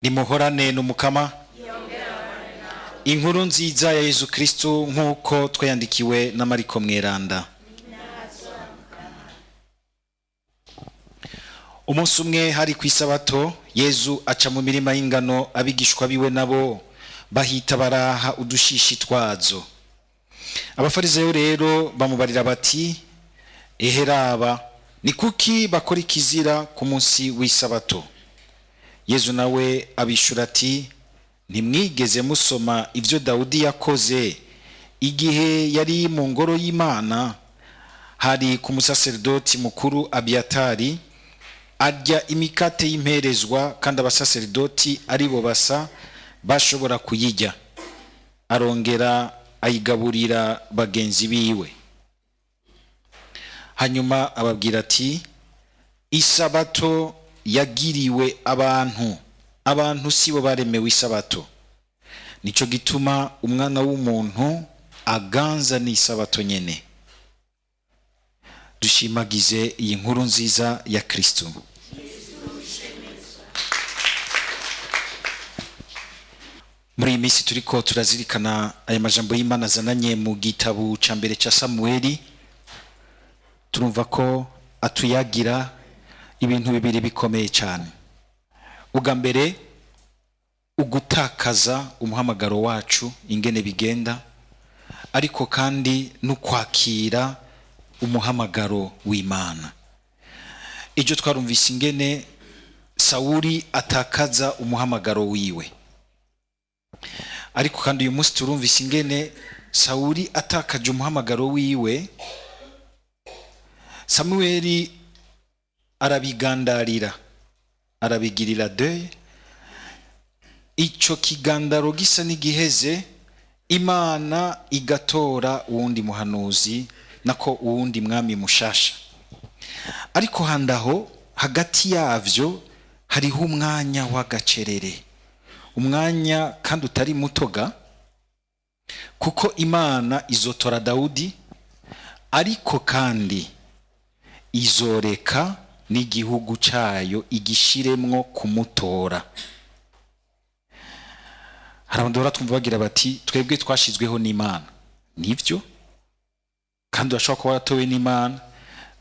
Nimuhorane n'Umukama. Inkuru nziza ya Yezu Kristu nk'uko twayandikiwe na Mariko Mweranda. Umunsi umwe hari ku isabato, Yezu aca mu mirima y'ingano, abigishwa biwe nabo bahita baraha udushishi twazo. Abafarisayo rero bamubarira bati: "Eheraba, ni kuki bakora ikizira ku munsi w'isabato?" Yezu nawe abishura ati: "Ntimwigeze musoma ibyo Dawudi yakoze igihe yari mu ngoro y'Imana, hari ku musaserdoti mukuru Abiyatari, arya imikate y'imperezwa, kandi abasaserdoti ari bo basa bashobora kuyirya, arongera ayigaburira bagenzi biwe?" Hanyuma ababwira ati: "Isabato yagiriwe abantu, abantu si bo baremewe isabato. Nico gituma Umwana w'umuntu aganza n'isabato nyene." Dushimagize iyi nkuru nziza ya Kristo. Muri iyi minsi turiko turazirikana aya majambo y'Imana azananye mu gitabo ca mbere ca Samueli. Turumva ko atuyagira ibintu bibiri bikomeye cyane. Ubwa mbere, ugutakaza umuhamagaro wacu ingene bigenda, ariko kandi no kwakira umuhamagaro w'Imana. Ibyo twarumvise ingene Sawuli atakaza umuhamagaro wiwe, ariko kandi uyu munsi turumvise ingene Sawuli atakaje umuhamagaro wiwe, Samueli arabigandarira, arabigirira deuil. Icyo kigandaro gisa n'igiheze, Imana igatora uwundi muhanuzi, nako uwundi mwami mushasha. Ariko handaho hagati yavyo hariho umwanya w'agacerere, umwanya kandi utari mutoga, kuko Imana izotora Dawudi, ariko kandi izoreka n'igihugu cyayo igishiremwo kumutora. Hari abantu bahora twumva bagira bati: "Twebwe twashizweho n'Imana." Nibyo, kandi urashobora kuba waratowe n'Imana,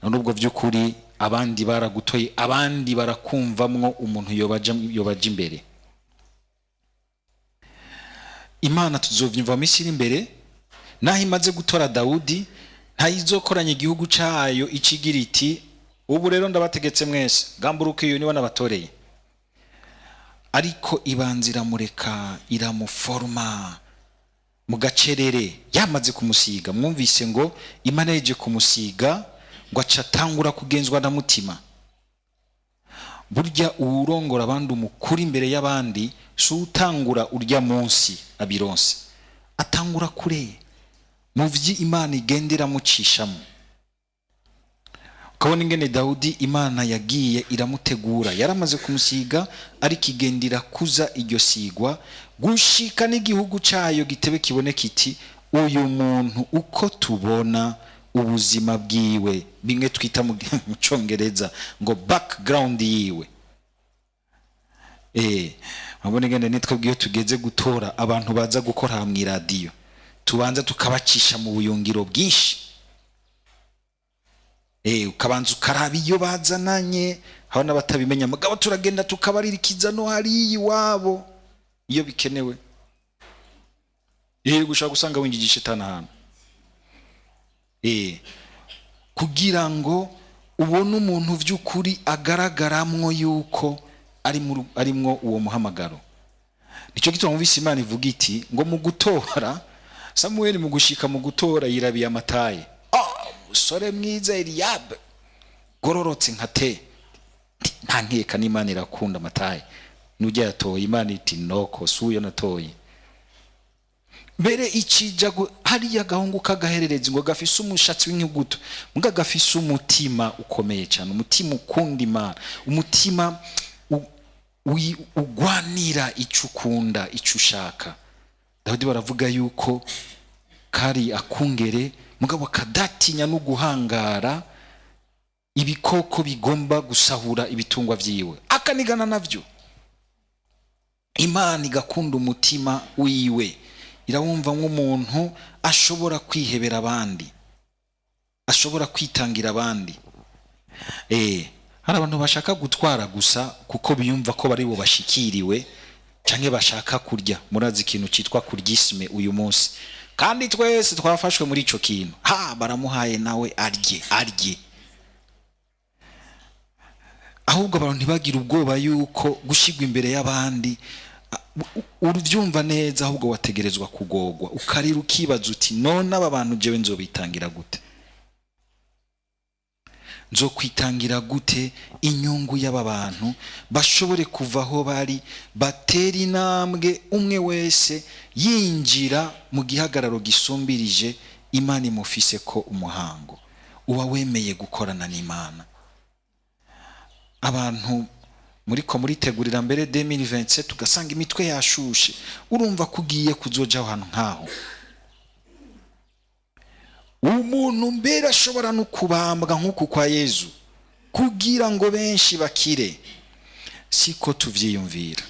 none ubwo by'ukuri abandi baragutoye, abandi barakumvamwo umuntu yobaja imbere. Imana tuzovyumva mu minsi iri imbere, naho imaze gutora Dawudi, ntayizokoranya igihugu cyayo ikigira iti: "Ubu rero ndabategetse mwese, gamburuka, iyo niwe nabatoreye." Ariko ibanza iramureka, iramuforma mu gacerere. Yamaze kumusiga, mwumvise ngo Imana yaje kumusiga, ngo aca atangura kugenzwa na Mutima. Burya uwurongora abandi, umukuru imbere y'abandi, si utangura urya munsi abironse, atangura kure mu vyo Imana igenda iramucishamo. Ukabona ingene Dawudi Imana yagiye iramutegura, yaramaze kumusiga, ariko igenda irakuza iryo sigwa gushika n'igihugu cyayo gitebe kibone kiti: "Uyu muntu uko tubona ubuzima bwiwe," bimwe twita mu Cyongereza ngo background yiwe. Murabona ingene nitwe iyo tugeze gutora abantu baza gukora mu iradiyo, tubanza tukabacisha mu buyungiro bwinshi. Ukabanza ukaraba iyo bazananye, haba n'abatabimenya, mugabo turagenda tukabaririkiza no hariya iwabo iyo bikenewe. Gushaka gusanga winjije shetani ahantu, kugira ngo ubone umuntu vy'ukuri agaragaramwo yuko arimwo uwo muhamagaro. Nicyo gituma mwumvise Imana ivuga iti ngo mu gutora Samuel, mu gushika mu gutora, yirabiye amataye: "Umusore mwiza Eliyabe, gororotse nka te, nta nkeka n'Imana irakunda amataye." Nujya yatoye, Imana iti: "Noko si uyo natoye." Mbere ikija hariya agahungu k'agahererezi ngo gafise umushatsi w'inyuguto, mbwa gafise umutima ukomeye cyane, umutima ukunda Imana, umutima ugwanira icyo ukunda, icyo ushaka. Dawidi baravuga yuko kari akungere, mugabo kadatinya no guhangara ibikoko bigomba gusahura ibitungwa vyiwe, akanigana navyo. Imana igakunda umutima wiwe, irawumva nk'umuntu ashobora kwihebera abandi, ashobora kwitangira abandi. Hari abantu bashaka gutwara gusa kuko biyumva ko bari bashikiriwe canke bashaka kurya. Murazi ikintu citwa kuryisme uyu munsi, kandi twese twafashwe muri ico kintu. Ha baramuhaye nawe arye arye. Ahubwo abantu ntibagire ubwoba yuko gushigwa imbere y'abandi uruvyumva neza, ahubwo wategerezwa kugogwa ukarira, ukibaza uti: "None aba bantu jewe nzobitangira gute? Nzokwitangira gute inyungu y'aba bantu bashobore kuva aho bari, batera intambwe, umwe wese yinjira mu gihagararo gisumbirije Imana imufise ko umuhango?" Uba wemeye gukorana n'Imana. Abantu muriko muritegurira mbere 2027, ugasanga imitwe yashushe, urumva ko ugiye kuzoja aho hantu nkaho umuntu mbere ashobora no kubambwa nk'uku kwa Yezu kugira ngo benshi bakire. Siko tuvyiyumvira,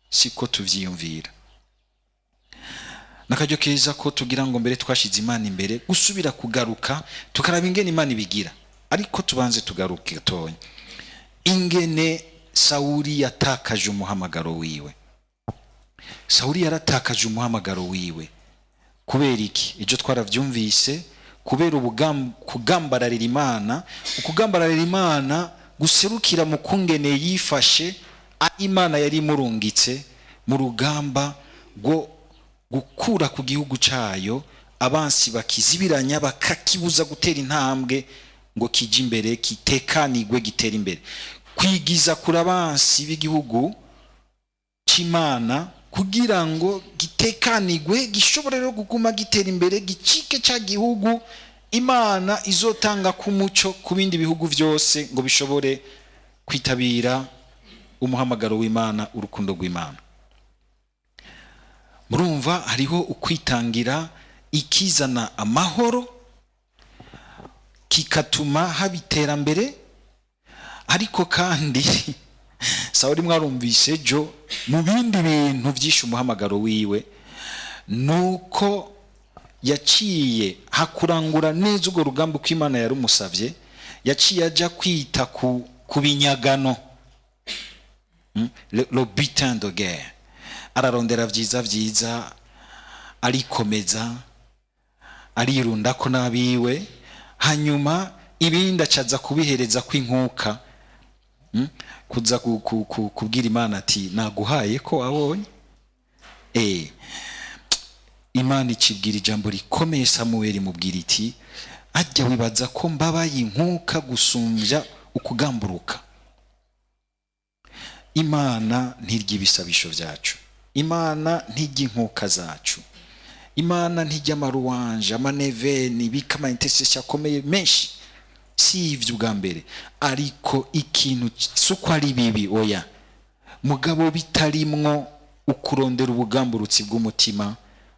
siko tuvyiyumvira. Nakaryo keza ko tugira ngo mbere twashize Imana imbere, gusubira kugaruka tukaraba ingene Imana ibigira. Ariko tubanze tugaruke gatonya ingene Sawuli yatakaje umuhamagaro wiwe. Sawuli yaratakaje umuhamagaro wiwe kubera iki? Ibyo twaravyumvise: kubera kugambararira Imana. Ukugambararira Imana guserukira mu kungene yifashe Imana yari imurungitse mu rugamba rwo gukura ku gihugu cayo abansi bakizibiranya, bakakibuza gutera intambwe ngo kije imbere, kitekanigwe, gitera imbere, kwigiza kure abansi b'igihugu c'Imana kugira ngo gitekanigwe, gishobore rero kuguma gitera imbere, gicike ca gihugu Imana izotanga ku muco ku bindi bihugu byose, ngo bishobore kwitabira umuhamagaro w'Imana, urukundo rw'Imana. Murumva hariho ukwitangira ikizana amahoro, kikatuma haba iterambere. Ariko kandi Sawuli, mwarumvise ejo, mu bindi bintu byishe umuhamagaro wiwe nuko yaciye hakurangura neza urwo rugamba uko Imana yarumusavye, yaciye aja kwita ku binyagano, le butin de guerre. Ararondera vyiza vyiza, arikomeza, arirundako n'abiwe, hanyuma ibindi acaza kubihereza kw'inkuka. Kuza kubwira Imana ati: "Naguhaye ko wabonye." Imana ikibwira ijambo rikomeye Samuweli, imubwira iti: "Ajya wibaza ko mbabaye inkuka gusumbya ukugamburuka?" Imana ntirya ibisabisho byacu, Imana ntirya inkuka zacu, Imana ntirya ama louanges, ama neuvaines, bika ama intercessions akomeye menshi. Si ivyo ubwa mbere, ariko ikintu si uko ari bibi, oya, mugabo bitarimwo ukurondera ubugamburutsi bw'umutima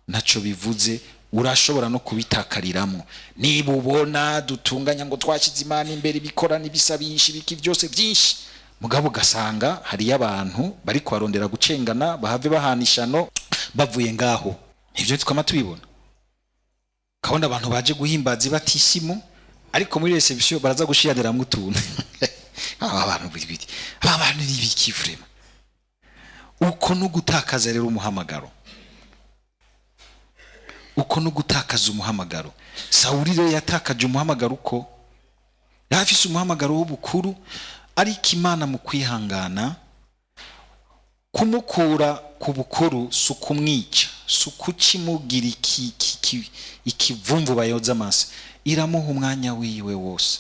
ntaco bivuze. Urashobora no kubitakariramwo. Niba ubona dutunganya ngo twashyize Imana imbere, ibikorana, ibisabisha, ibiki byose byinshi, mugabo ugasanga hariyo abantu bari kubarondera gucengana, bahave bahana ishano bavuye ngaho. Ivyo twama tubibona, kabona abantu baje guhimbaza ibatisimu, ariko muri réception baraza gushiraniramo utuntu. Aba bantu bibiri, aba bantu ni ibiki vraiment? Uko no gutakaza rero umuhamagaro, uko no gutakaza umuhamagaro. Sawuli rero yatakaje umuhamagaro uko yari afise umuhamagaro w'ubukuru, ariko Imana mu kwihangana kumukura ku bukuru si ukumwica, si ukukimugira ikivumvu bayoza amaso. Iramuha umwanya wiwe wose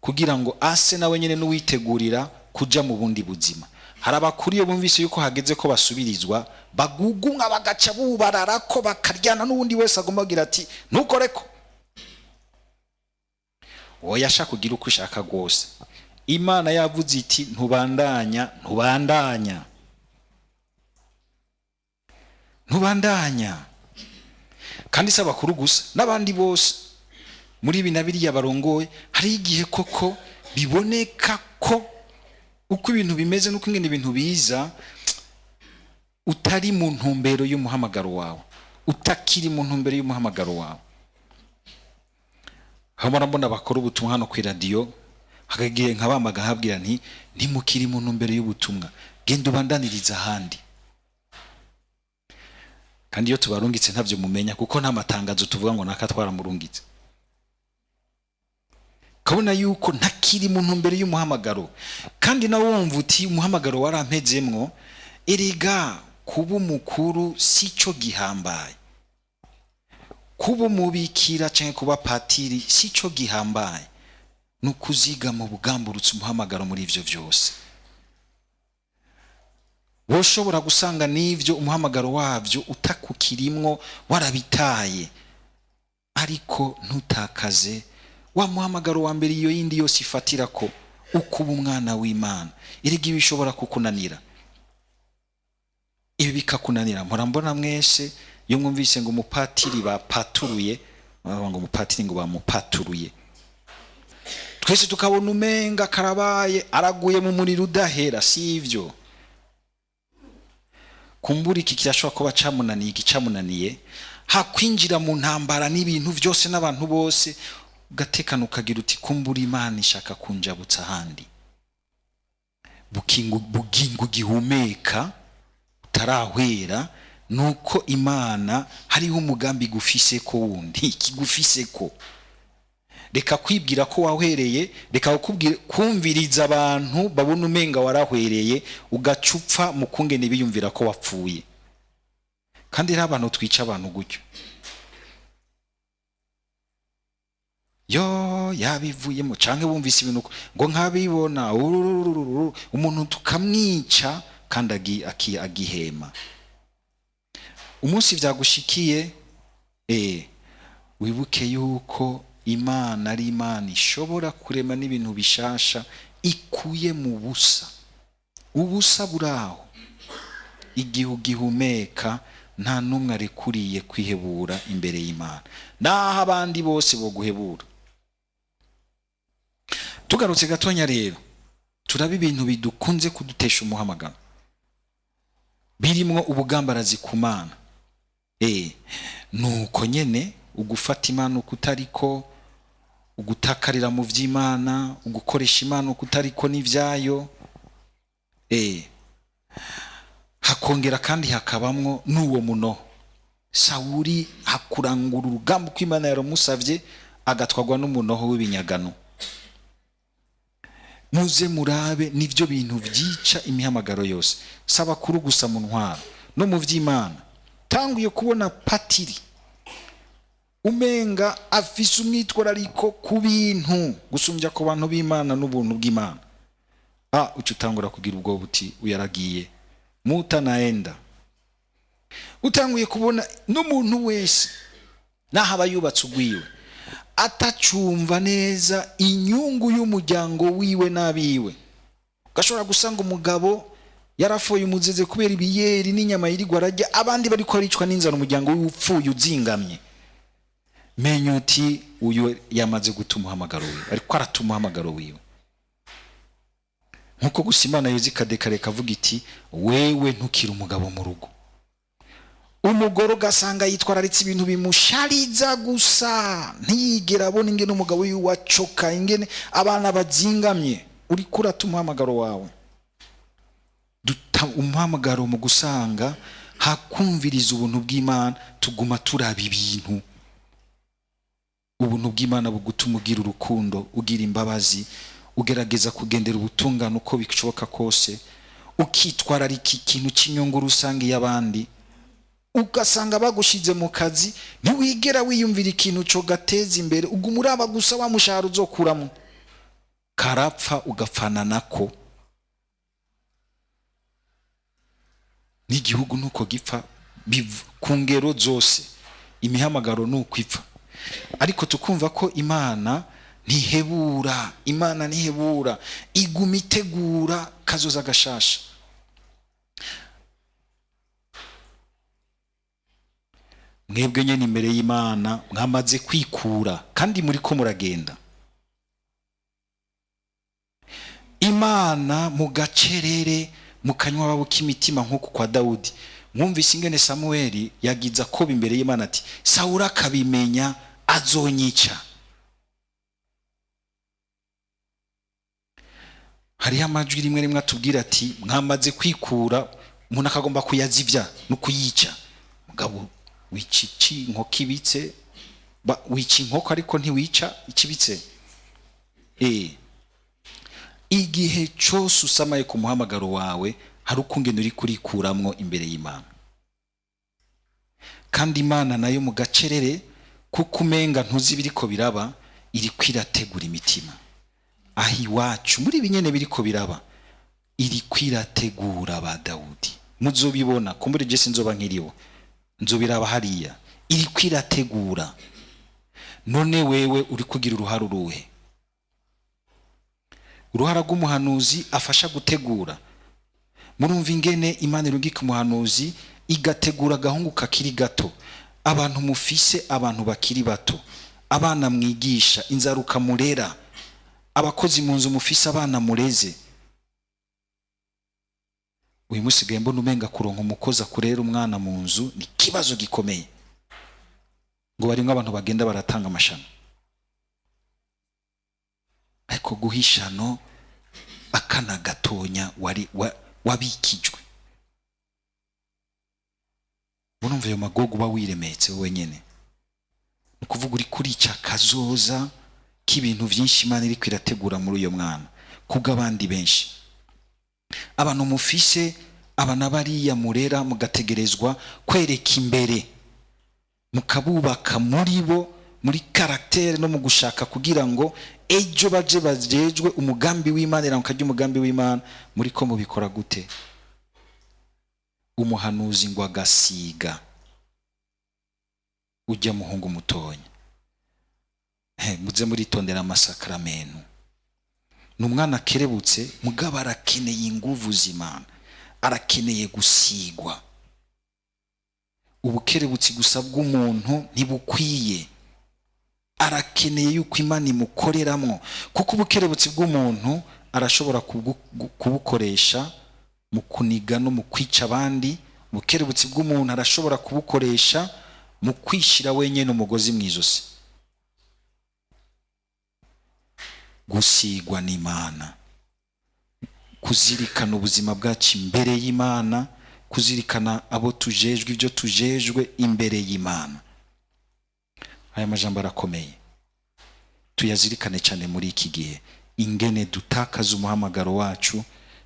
kugira ngo ase nawe nyine n'uwitegurira kuja mu bundi buzima. Hari abakuru iyo bumvise yuko hageze ko basubirizwa, bagugumwa, bagaca bubarara ko bakaryana n'uwundi wese agomba kugira ati: "Ntukore ko oya, ashaka kugira uko ushaka rwose." Imana yavuze iti: "Ntubandanya, ntubandanya, ntubandanya." Kandi si abakuru gusa, n'abandi bose muri ibi na biriya barongoye. Hari igihe koko biboneka ko uko ibintu bimeze n'uko ingene ibintu biza. Utari mu ntumbero y'umuhamagaro wawe, utakiri mu ntumbero y'umuhamagaro wawe. Hamwe mbona bakora ubutumwa hano ku iradiyo, hakagiye nkabamaga habwira nti: "Ntimukiri mu ntumbero y'ubutumwa, genda ubandaniriza ahandi." Kandi iyo tubarungitse ntabyo mumenya, kuko nta matangazo tuvuga ngo naka twaramurungitse. Ukabona yuko ntakiri mu ntumbero y'umuhamagaro, kandi nawe wumva uti: "Umuhamagaro warampezemwo." Erega kuba umukuru si cyo gihambaye, kuba umubikira cyangwa kuba patiri si cyo gihambaye, ni ukuzigama ubugamburutse umuhamagaro. Muri ibyo byose woshobora gusanga n'ibyo umuhamagaro wabyo utakukirimwo, warabitaye, ariko ntutakaze wa muhamagaro wa mbere iyo yindi yose ifatira ko ukuba umwana w'Imana. Erega ibi bishobora kukunanira, ibi bikakunanira. Mpora mbona mwese iyo mwumvise ngo umupatiri bapaturuye, bavuga ngo umupatiri ngo bamupaturuye, twese tukabona umenga karabaye, araguye mu muriro udahera. Si ibyo. Kumbura iki kirashobora kuba camunaniye, iki camunaniye hakwinjira mu ntambara n'ibintu byose n'abantu bose, ugatekana, ukagira uti: "Kumbura Imana ishaka kunjabutsa ahandi." Bugingo gihumeka utarahwera, nuko Imana hariho umugambi igufise ko wundi ikigufise ko. Reka kwibwira ko wahwereye, reka kumviriza abantu babona umenga warahwereye, ugacupfa mu kungene biyumvira ko wapfuye. Kandi rero abantu twica abantu gutyo, yo yabivuyemo canke bumvise ibintu ngo nkabibona umuntu tukamwica kandi agihema. Umunsi vyagushikiye, wibuke yuko Imana ari Imana ishobora kurema n'ibintu bishasha ikuye mu busa, ubusa buraho. Igihe ugihumeka, nta n'umwe arekuriye kwihebura imbere y'Imana, naho abandi bose boguhebura. Tugarutse gatonya rero, turaba ibintu bidukunze kudutesha umuhamagaro, birimwo ubugambarazi ku Mana. Nuko nyene ugufata Imana uko utariko, ugutakarira mu vy'Imana, ugukoresha Imana uko utariko n'ivyayo. Hakongera kandi hakabamwo n'uwo munoho Sawuri, hakurangura urugamba uko Imana yaramusavye, agatwagwa n'umunoho w'ibinyagano. Muze murabe, nivyo bintu vyica imihamagaro yose, si abakuru gusa mu ntwaro no mu vy'Imana. Tanguye kubona patiri umenga afise umwitwarariko ku bintu gusumbya ku bantu b'Imana n'ubuntu bw'Imana, uca utangura kugira ubwoba uti: "Uyaragiye muta naenda." Utanguye kubona n'umuntu wese naho aba yubatse ugwiwe atacumva neza inyungu y'umuryango wiwe n'abiwe, ugashobora gusanga umugabo yarafoye umuzeze kubera ibiyeri n'inyama yirirwa ararya, abandi bariko baricwa n'inzara, umuryango wiwe upfuye uzingamye. Menya uti: "Uyu yamaze guta umuhamagaro wiwe, ariko arata umuhamagaro wiwe." Nkuko gusa Imana yoza ikadekareka avuga iti: "Wewe ntukiri umugabo mu rugo." Umugore ugasanga yitwararitse ibintu bimushariza gusa, ntiyigera abona ingene umugabo wiwe acoka, ingene abana bazingamye. Uriko urata umuhamagaro wawe. Duta umuhamagaro mu gusanga hakumviriza ubuntu bw'Imana, tuguma turaba ibintu. Ubuntu bw'Imana bugutuma ugira urukundo, ugira imbabazi, ugerageza kugendera ubutungane uko bishoboka kose, ukitwararika ikintu cy'inyungu rusange y'abandi. Ugasanga bagushize mu kazi, ntiwigera wiyumvira ikintu cyo gateza imbere, uguma uraba gusa wa mushahara uzokuramo, karapfa ugapfana nako. N'igihugu nuko gipfa ku ngero zose, imihamagaro nuko ipfa. Ariko tukumva ko Imana ntihebura, Imana ntihebura, iguma itegura kazoza gashasha. Mwebwe nyene imbere y'Imana mwamaze kwikura kandi muriko muragenda. Imana mu gacerere, mu kanywa babo k'imitima nk'uku kwa Dawudi. Mwumvise ingene Samuweli yagize akoba imbere y'Imana ati Sawuli akabimenya azonyica. Hariho amajwi rimwe rimwe atubwira ati mwamaze kwikura, umuntu akagomba kuyazivya no kuyica. Mugabo wica iki inkoko ibitse? Wica inkoko ariko ntiwica ikibitse. Igihe cyose usamaye ku muhamagaro wawe hari ukungene uri kurikuramwo imbere y'Imana. Kandi Imana nayo mu gacerere kuko umenga ntuzi ibiriko biraba, iri kwirategura imitima. Aho iwacu muri ibi nyene biriko biraba, iri kwirategura ba Dawudi. Muzobibona, kumbure je sinzoba nkiriho, nzobiraba hariya. Iri kwirategura. None wewe uri kugira uruhare uruhe? Uruhara rw'umuhanuzi afasha gutegura. Murumva ingene Imana irungika umuhanuzi igategura agahungu kakiri gato. Abantu mufise abantu bakiri bato, abana mwigisha, inzaruka murera, abakozi mu nzu mufise abana mureze. Uyu munsi usigaye mbona umenga kuronka umukozi akurera umwana mu nzu ni ikibazo gikomeye, ngo barimwo abantu bagenda baratanga amashano. Ariko guhishano akana gatonya wari wabikijwe. Murumva ayo magogo uba wiremetse wenyene. Ni ukuvuga uri kurica kazoza k'ibintu vyinshi Imana iriko irategura muri uyo mwana kubw'abandi benshi. Abantu mufise abana bariya murera, mugategerezwa kwereka imbere, mukabubaka muri bo, muri caractère no mu gushaka, kugira ngo ejo baje bajejwe umugambi w'Imana, iramuka ry'umugambi w'Imana. Muri ko mubikora gute? Umuhanuzi ngo agasiga ujya muhungu mutonya. Muze muritondera amasakramentu. Ni umwana akerebutse, mugabo arakeneye inguvu z'Imana, arakeneye gusigwa. Ubukerebutsi gusa bw'umuntu ntibukwiye, arakeneye yuko Imana imukoreramwo, kuko ubukerebutsi bw'umuntu arashobora kubukoresha mu kuniga no mu kwica abandi. Ubukerebutsi bw'umuntu arashobora kubukoresha mu kwishira wenyene umugozi mu izosi. Gusigwa n'Imana, kuzirikana ubuzima bwacu imbere y'Imana, kuzirikana abo tujejwe, ibyo tujejwe imbere y'Imana. Aya majambo arakomeye, tuyazirikane cyane muri iki gihe. Ingene dutakaza umuhamagaro wacu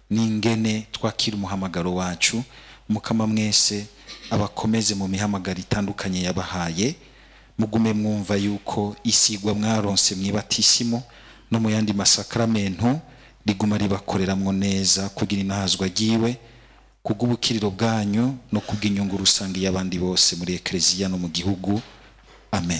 n'ingene twakira umuhamagaro wacu. Mukama mwese abakomeze mu mihamagaro itandukanye yabahaye. Mugume mwumva yuko isigwa mwaronse mwibatisimo no mu yandi masakramentu riguma ribakoreramwo neza kugira inahazwa ryiwe, kubw'ubukiriro bwanyu no kubw'inyungu rusange y'abandi bose muri Ekleziya no mu gihugu. Amen.